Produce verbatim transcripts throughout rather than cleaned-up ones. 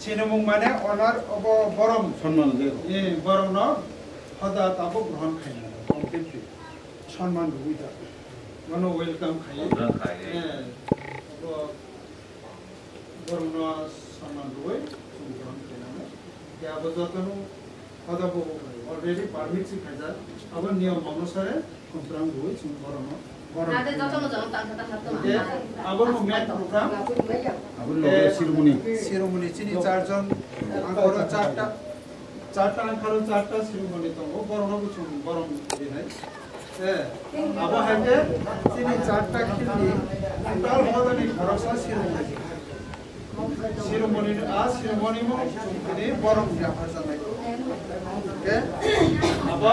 Sinimung mane honor obo borom. Sonman rwdi. Eh, boromno hoda tabuk grohon khainai completely. Sonman rwui da. Bono welcome khai. Welcome khai. Eh, obo boromno sonman rwui chwng grohon khainai. Khe abo jotono hoda bo already permit si khaijak. Abo niyom onusare Khumprang rwui chwng borokno, borok. Ade joto no joto tangkha tangkha tongma. Abono main program. Abo loge ceremony. Ceremony chini charjon, angkoro charta, charta angkoro charta ceremony tongo. Borokno bo chwng borom rinai. Eh, abo hai khe chini charta khilni total hodani khoroksa ceremony. Siromoni, a siromoni mo tini borok yapharjaknai. Oke? Abo,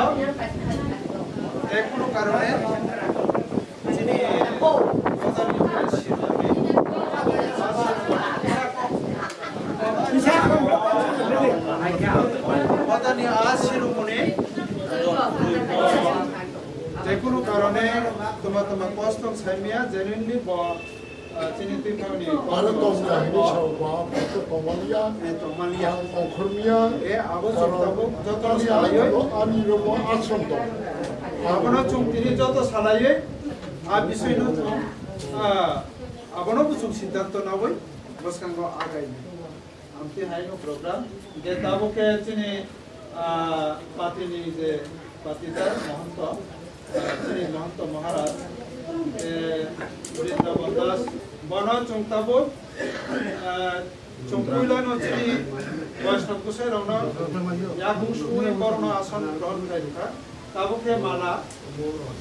je kono karone, chini, hodani a siromoni, je kono karone, toma toma kosto saimia, genuinely bo, Ah, chini twi thangni aro tong kahini sao ba, bo to tongmaliya. Eh, tongmaliya. Ang ongkhormiya. Eh, abo chwng tabuk joto salaiwi. Ani rogo asom tong. Abono chwng tini joto salaiwi, a bisoi no chwng, ah, abono bo chwng siddhanto nawi bwskango agai. Amtwi hai no program. Je tabuk khe chini, ah, party ni je patidar Mohonto, ah, chini Mohonto Maharaj, eh, Brindaban Das, bono chwng tabuk, ah, chwng puila no chini Vaishnab Gosai rok no yakung sui borno asan grohon khai rwkha. Tabuk khe mala,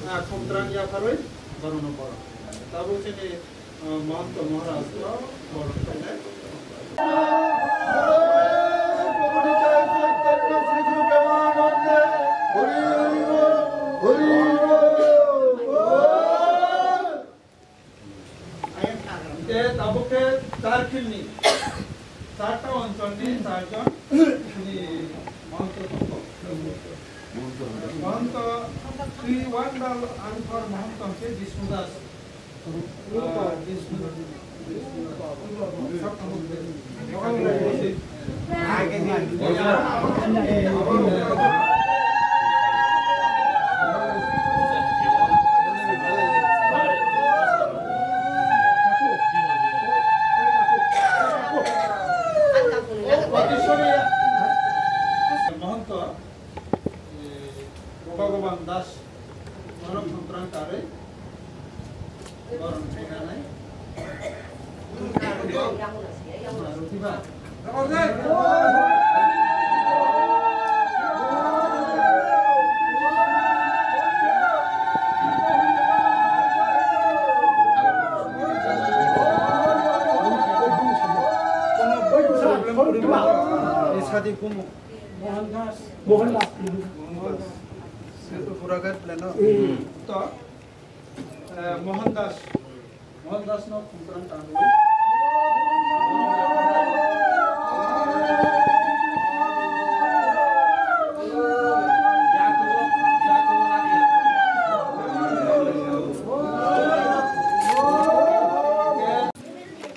ah, Khumtrang yapharwi borno borok. Tabuk chini Mahanta Maharaj no borok khainai. Te tabuk khe char khilni, charta oncholni charjon ni Mahanta tongo. Mahanta Sri Wandal Angkor Mahanta khe Bishnu Das. Mahanta, eh, Bhagavan Das. Borok Khumtrang karwi. Borok thaiganai. Rutiba. Sadi kumu. Mohan Das. Mohan Das. Mohan Das. Itu Buragat leno. Hmm. To, eh, Mohan Das. Mohan Das no Khumtrang tangwi.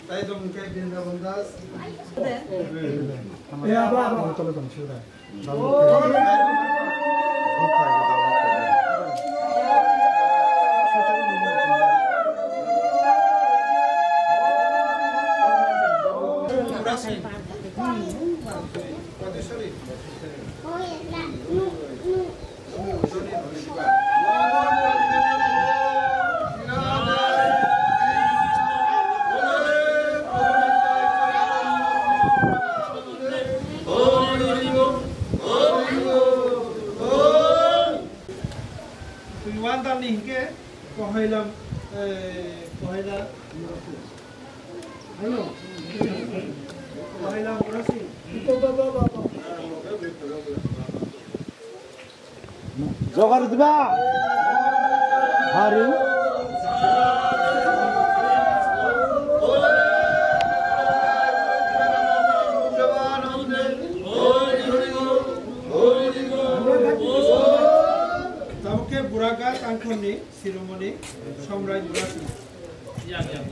Tai dong ke Brindaban Das. Ya, ba, ba. Twi wandalni hinkhe Kohailam, eh, Kohaila, Hello. Kohaila Murasing. Jogar diba? Hari. Tabuk khe Buragat Angkhorni Shiromoni Somrai Murasing. Yang, yang.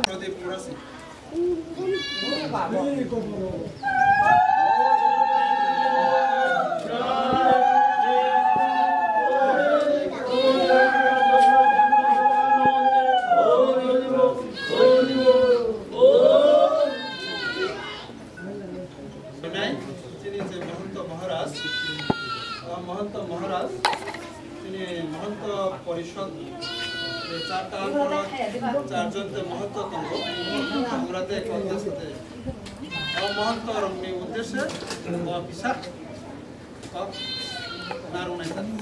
Pradip Murasi. Chini je Mahanta Maharaj, ah, Mahanta Maharaj, chini Mahanta Parishad, je charta borok, charjon je Mahanta tongo, amra de konde sate. O Mahanta rokni uddeshe, o kisa kok narwknai sate.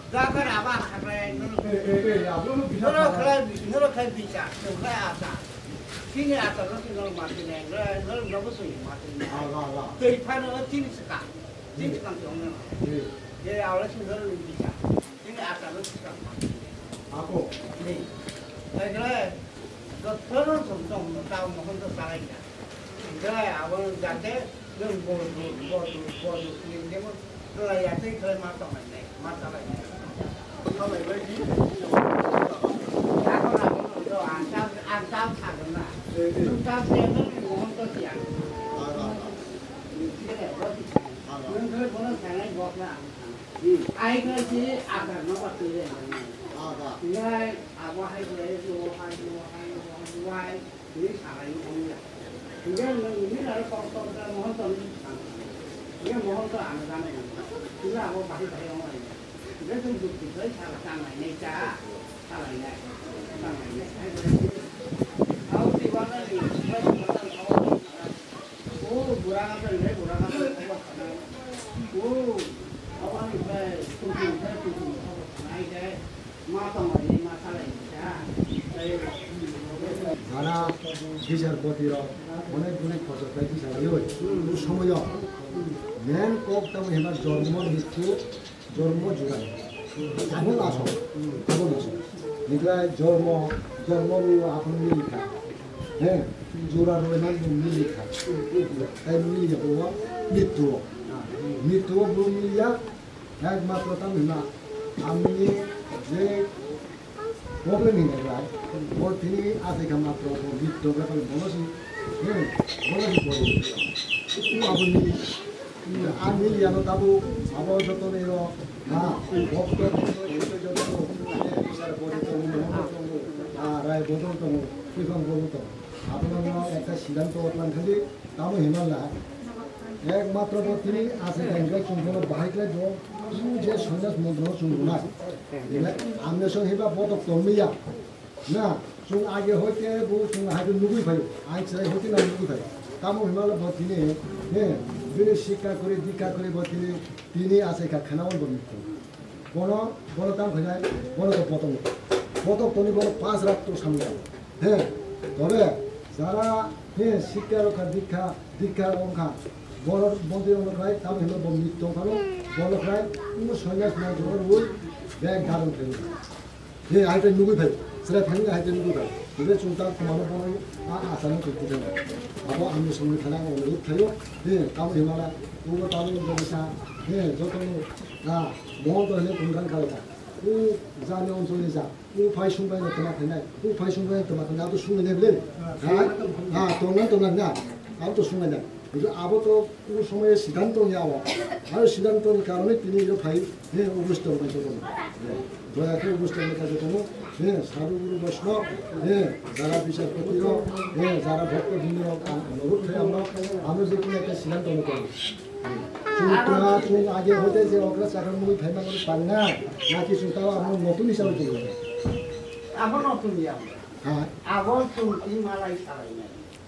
Jagar aba khaklai, noro khlai, noro khlai bicha, noro khlai asa. Chini asa no chini noro mati nai, noro, noro nobo sui mati nai. Tei phano chini swkang, chini swkang chong no. Ye awla chini noro bicha, chini asa no swkang mati nai. Ako. Ni. Tei khlai, jotono song song no tao mohon to salai ya. Khlai abo jate, nung bor, bor, bor, bor, bor, Ang tang, ang tang sagwna. Ang tang se nang ni mohon to siya. Nang khe bono sanai bok na ang tang. Ai khe si agar no ba tui re nang. Ngai abo hai khe so hai so hai so hai. Tini salai wngya. Hingke nwng nini aro kok kok da mohon to nini swkang. Hingke mohon to ang gana ya. Tini abo bahai bahai wng lai. Hingke chwng jukti bai sala tang lai nai cha. Salai nai. Tang lai nai. Hai bai. Abo twi wng lai ni. O bura ka bai le bura ka bai. O. Abo ani bai. Tung tung bai tung tung. Nai dai. Jara bichar boti rok onek onek bojor pai bichar rwi, o somoyo main kok tamo hema jormo mrityu, jormo jurai, abo naso, abo naso. Nikla jormo, jormo rwi o aphano milikha, he, jura rwi man bo milikha, tai milikha bo mrityu o, mrityu o bo miliya. Ekmatro tamo hwnma, amni je problem hinwi bai, bo tini achaikha matro bo mrityo bai bono si, hmm, bono si bo. Abo ni, ani yano tabu, abo joto ni ro, ha, bokto, bokto joto, eh, sar bodi tongo, mohoto tongo, ha, rai bodol tongo, swkang bodol tongo. Abono ekta siddhanto tlang khali, tamo hinmala. Ekmatro bo tini ase khe chwng bono bahai khlai bo, je sannyas montro chwng rwnai. Amne song hiba botok tongmiya. Na, chwng age hoite bo chwng hai nugui phaio. Ang chwrai hoite na nugui phaio. Tamo hinmala bo tini, he, bini sikha kuri, dikha kuri bo tini, tini ase kha khana on bo mitto. Bono, bono tamo khainai, bono to botok no. Botok toni bono panch rakh to samya. He, tobe jara, he, sikha rokha, dikha, dikha rokha, bono bondi rokha, tamo hino bo mit tong phano, bono khai, uno sannyas manjoro rui, bag dharon khai. He, hai tai nugui phai, sere phani hai tai nugui phai. Tobe chwng ta kumano bono, a, a, asano chwng tithang. Abo ang songwi thana ang onurut khaio, he, tamo himala, uno tamo bebasa, he, jotono, a, mohon to hino tongthang khalai kha. O jani onchol ni ja. O phai sung bai no toma khainai. O phai sung bai no toma khainai. Abo sung nai ble. Ha? Ha, tong nai tong nai na. Abo to sung nai. Hintu abo to o somoy siddhanto ya o. Aro siddhanto ni karone tini yo phai ne o bustong bai to. Doya khe o bustong ni kaje kono. Ne, sadhu guru Vaishnava. Ne, jara bichar poti rok. Ne, jara bhokto bhindo rok. Ang onurut khai amno. Amno je kono ekta siddhanto no kono. Chwng tongma, chwng age hoite je okra chakra mui phaima mani pang na, naki chwng tao amo notun hisabe tongma. Amo notun ya. Ha? Abo chwng twi malai salai nai.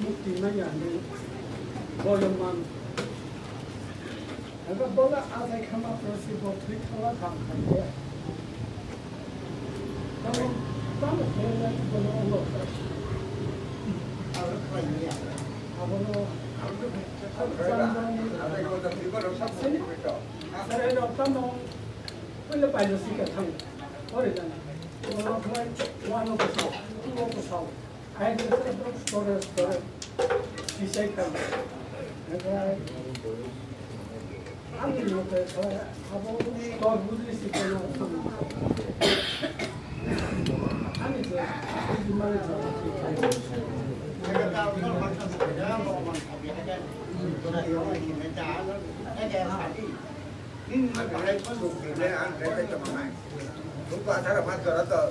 Mukti manya hinwi boyong man. Abo bola ajai khama prosi bo thwi khala thang khai ya. Tamo, tamo khe ya bono olo. Abo khai ya. Abono, abo khai ya. Abo khai ya. Abo khai ya. Sir, eno tamo, pwila pailo sika thang. Ore jana. Bono khai, wano ko sao, tuo ko sao. Ai, sir, store, store. Sisai thang. Ani mote, abo tor bujli si kono. Ani je, ani mane je. Nini ma belai ma luk ni le ang le le tong nai. Luk ba atharo ma jora to,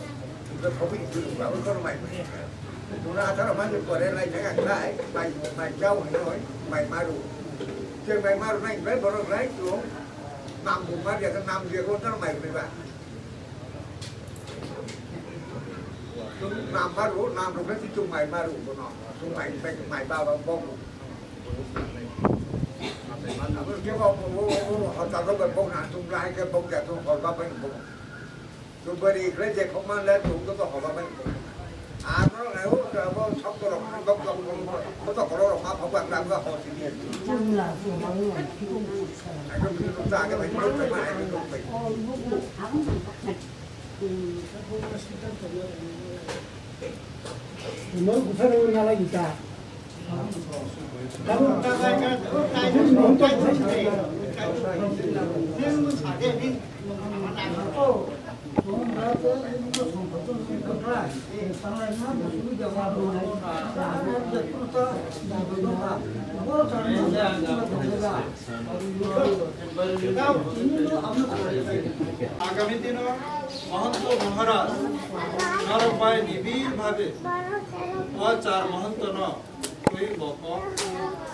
luk ba khobi luk ba ko mai. Duna atharo ma luk kore lai jaga lai, mai, mai jau ni noi, mai maru. Je mai maru nai, bai borok lai tu. Nam bu ma dia, nam dia ko tar mai ba. Nam maru, nam ru tu mai maru ko no. Tu mai, mai, mai ba ba bok. Abo kebo, bo, bo, bo, bo, hotel rok bai bok na tung lai ke bok ja tung hor ba bai bok. Tung bari kle je khok man le tung to hor ba bai bok. Abo rok ai o, abo sok to rok bok bok bok bok to hor rok ma bok ba ba hor si ni. Ai ko ni to ta ke bai bok bai ai ko bai. Nor buphano nalai ta. Agami dino Mahanta Maharaj norok bai nibir bhabe o char Mahanta no twi boko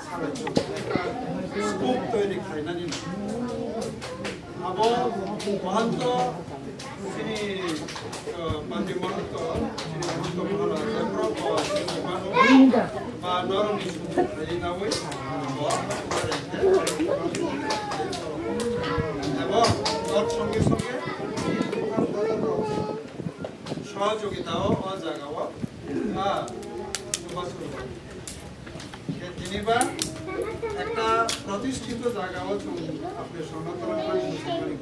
salai scoop toiri khlainani abo Mahanta Chini, uh, Pandi Mahanta, chini Mahanta Maharaj, jephru bo, ba norokni sumung khlaiwi nawi, bo, ebo, tor songe songe, sohojogitao o jagao, ha, chubachu. Tiniba ekta protishthito jagao chwng apni sonatona khlai muchungmani.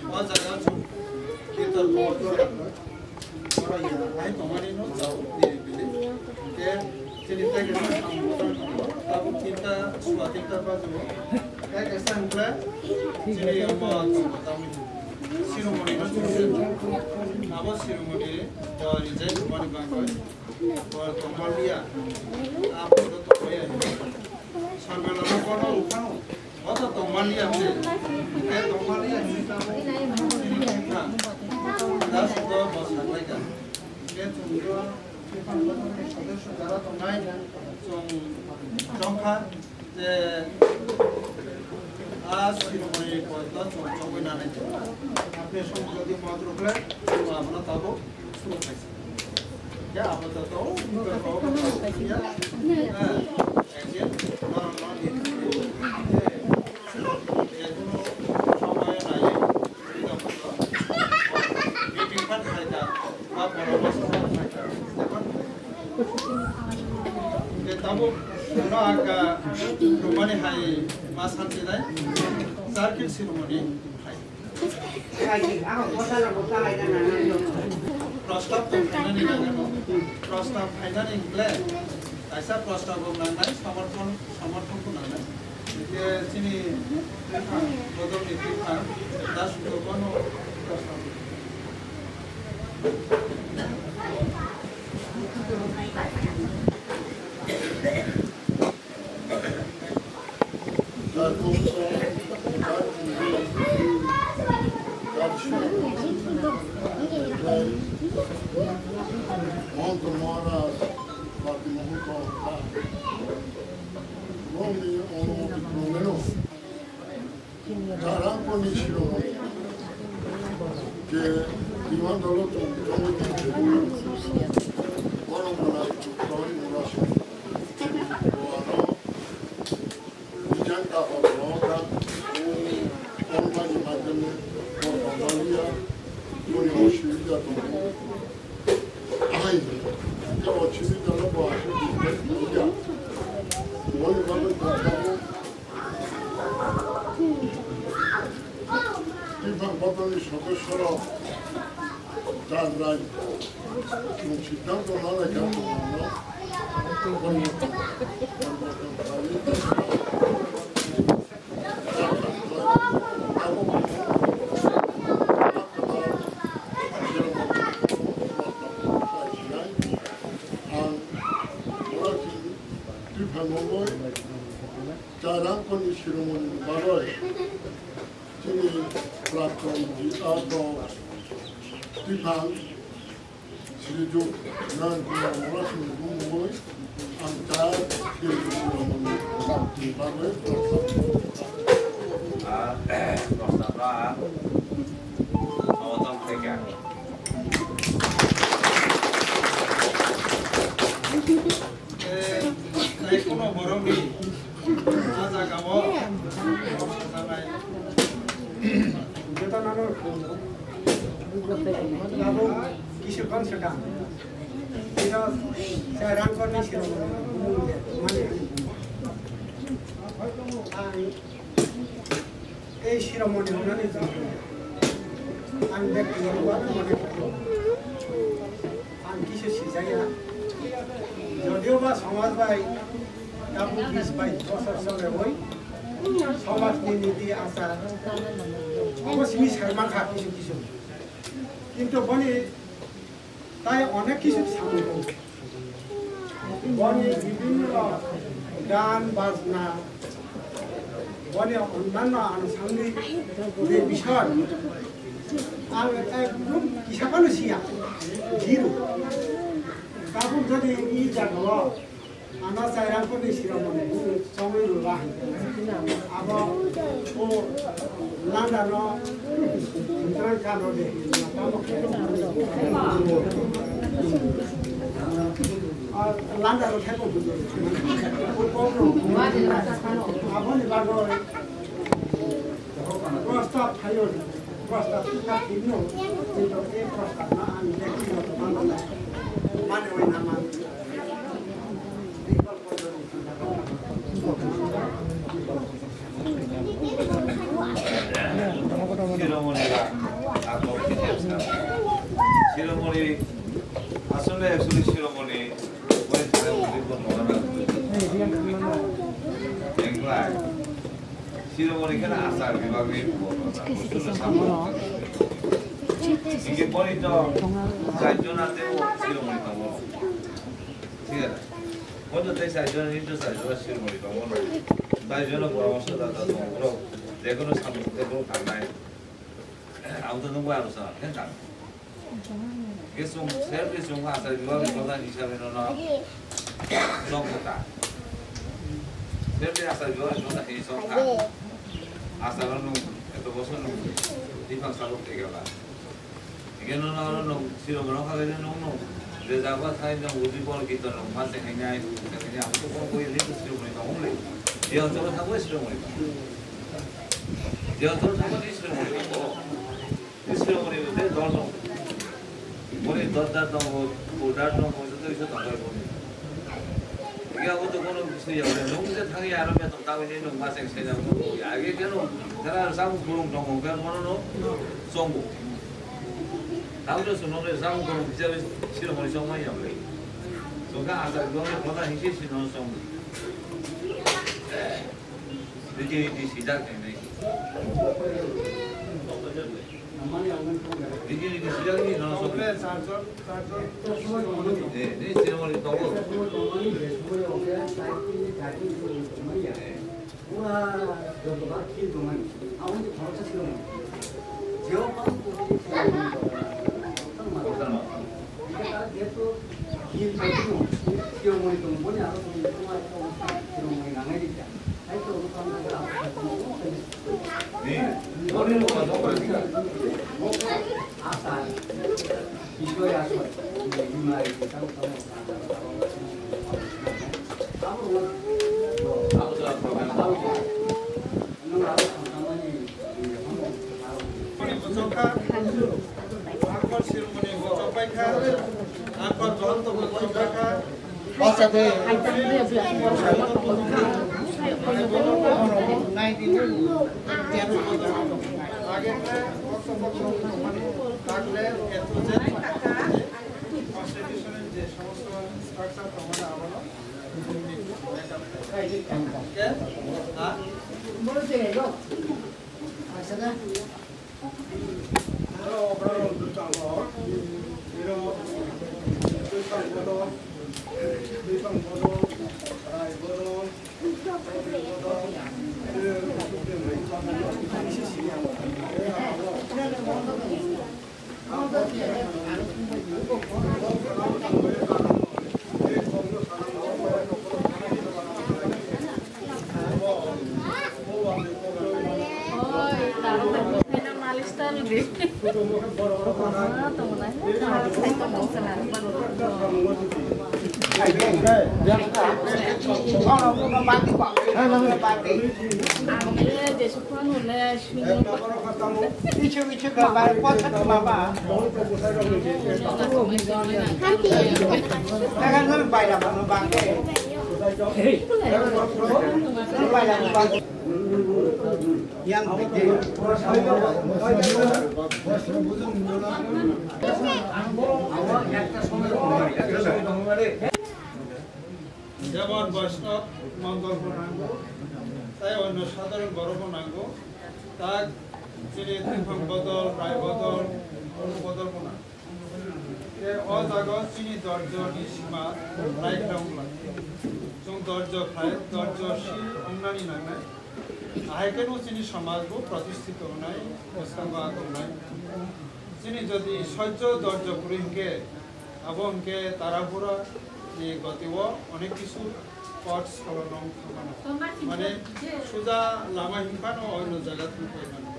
O jaga chwng kirtan hall chwng oro ya hai tongmani no chao nini bini. Ke chini tei kisa samung tabuk tinta sua tinta bajo. Tei kisa hwnkhe chini omo tongo tamni Shiromoni no chwng abo Shiromoni bo rijai tongmani bagwi bo tongmaliya. Abo tongmaya. Samela no bono uphano. Kotha tongmani ya hwnwi, khe tongmani ya hwnwi tamo chini bwkha. Das go bo saklaikha. Khe chwng bo sodosyo jara tongnai chwng chongkha je a sirmani poito chwng chongwi nanai. Apni song jodi mot rwkle chwng abono tabuk. Tabuk no aka rumani hai ma santi nai, circle sirumani hai. Prostab tong phainani nangnai. Prostab phainani hwnle kaisa prostab rok nangnai, samorthon, samorthon ko nangnai. Hingke chini twipha, bodol ni twipha, das ko bono prostab. Monto Moras, Bati Mohuto, Romi, Ono, Diplomeno. Tarangkoni sirok je biman dolo tong tongwi tongwi bono mwnai tongwi mwnai. Bo ano bijang kahor no ta online madhyame bo pangaliya boni osubida tongo. Ai, je osubida no bo asubida tongo. Boni bagwi tongo. Bipang bodolni sodosyorok Jagrai chwng siddhanto lalaikha, ang Bipang bodol Charangkoni Shiromoni ni bagwi chini Prakton G R Dol Bipang Sri Juk Nayan Kumar Morasni bumungwi ang cha Shiromoni ni bagwi prostab. Ah, prostab ba. Awatang theka. Tei kuno borokni a jagao sajaknai. Jotono tabuk kisu kon swkang. Ino Charangkoni Shiromoni mane. Ang Tei Shiromoni hwnani jwng ang bektigoto bhabe mone khlaio. Ang kisu sijaya. Jodiyo ba somaj bai tabuk bis bais bosor solewi somajni niti achar obo simi sai mankha kisu kisu. Kintu boni Tai onek kisu samung tongo. Boni bibhinno gan bajna, boni onnanno anusangik je bisoy, ang ekdom kisa phano siya, zero. Tabuk jodi i jagao Ano Charangkoni Shiromoni chongwi rwla hai. Abo o landa no Charangkano de. Landa no thepo bujo. Aboni bagwi prostab phaio. Prostab thikha thikno tei prostab no ang bektigoto mano. Mane oi na man. Shiromoni ba, ako Shiromoni, asole actually Shiromoni, wani thare uri ko nora. Englai. Shiromoni khe na achar bibagni borok na. Hingke boni to chairjon ate o Shiromoni tongo. Thik ase. Boni to tei chairjon, hindu chairjon Shiromoni tongo. Tai jono poramorso data tong, borok jekono samung tei borok thangnai. Abo to nungbai aro sa, khe tang. Ge sung, ser ge sung, asai biwari soda hisabe no no. Song kota. Ser ge asai biwari soda hi song kha. Asai no nung, eto bosor nung, dipang sabuk tegela. Hingke nono oro nwng siromorok hagene nwng nwng. Je jaga thai nwng udi bol kito nwng ma se hingke ai udi se hingke abo to bol boi ri siromori tongmoli. Je oncholo thangbo siromori tongo. Je oncholo thangbo ni siromori tongo. Siromori ute dol tongo. Boni dodar tongo, kudar tongo, joto kisa tongo boni. Hingke abo to bono sui ya, nwng je thangya aro betok tangwi nwng ma se se ya. Age keno, jara samung kurung tongo, hingke bono no chongo. Tabukhe chwng nokni samung borok hisabe sirokmani chongmani ya ble. Chwngkha achar kwbangma khoroksa hingse sino chong. Riti riti sijak hinwi. Riti riti sijak hinwi nono chong. Eh, eh, sirokmani tongo. Eh. Pura jotobar khil tongmani, aboni khoroksa sirokmani. Jeo kamu kotor sirokmani. Hingke ta jeto khil tongmani, sirokmani tong, boni aro tong, tong, tong, sirokmani nangnai rikha. Hai to, tong, tong, tong, tong, tong. Ni, boni no kotor sirokmani. Asa. Constitution-এর যে সমস্ত structure তোমাদের আবরণ, ঠিক আছে? হ্যাঁ? যেমন বৈষ্ণব মণ্ডল প্রধান, তাই অন্য সাধারণ বড় প্রধান, তা তিনি ত্রিফং বদল, রায় বদল, অনু বদল প্রধান। Tei o jaga o chini dorjo ni sima naikhwlai wngla. Chwng dorjo khai, dorjo si wngnani nangnai. Ahai khe no chini samaj bo protistito wngnai, bwskango ag wngnai. Chini jodi soijo dorjo kwrwi hinkhe, abo hinkhe tarapura ni goti o onek kisu pot solo nong thangmano. Mane suja lama hinphano oino jaga thangpai mano.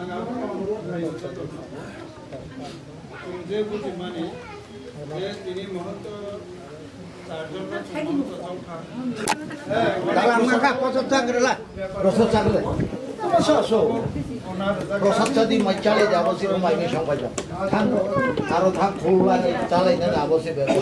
Ang abono onurodh khlaio jotono. Chwng je buji mani, je tini mohonto charjon no chwng mohonto chongkha. Dalang mangkha, poso chakre la, roso chakre. So, so. Prosad chadi mai chale jabo si mai ni song pai jabo. Thang, aro thang khul la chale na jabo si bebo.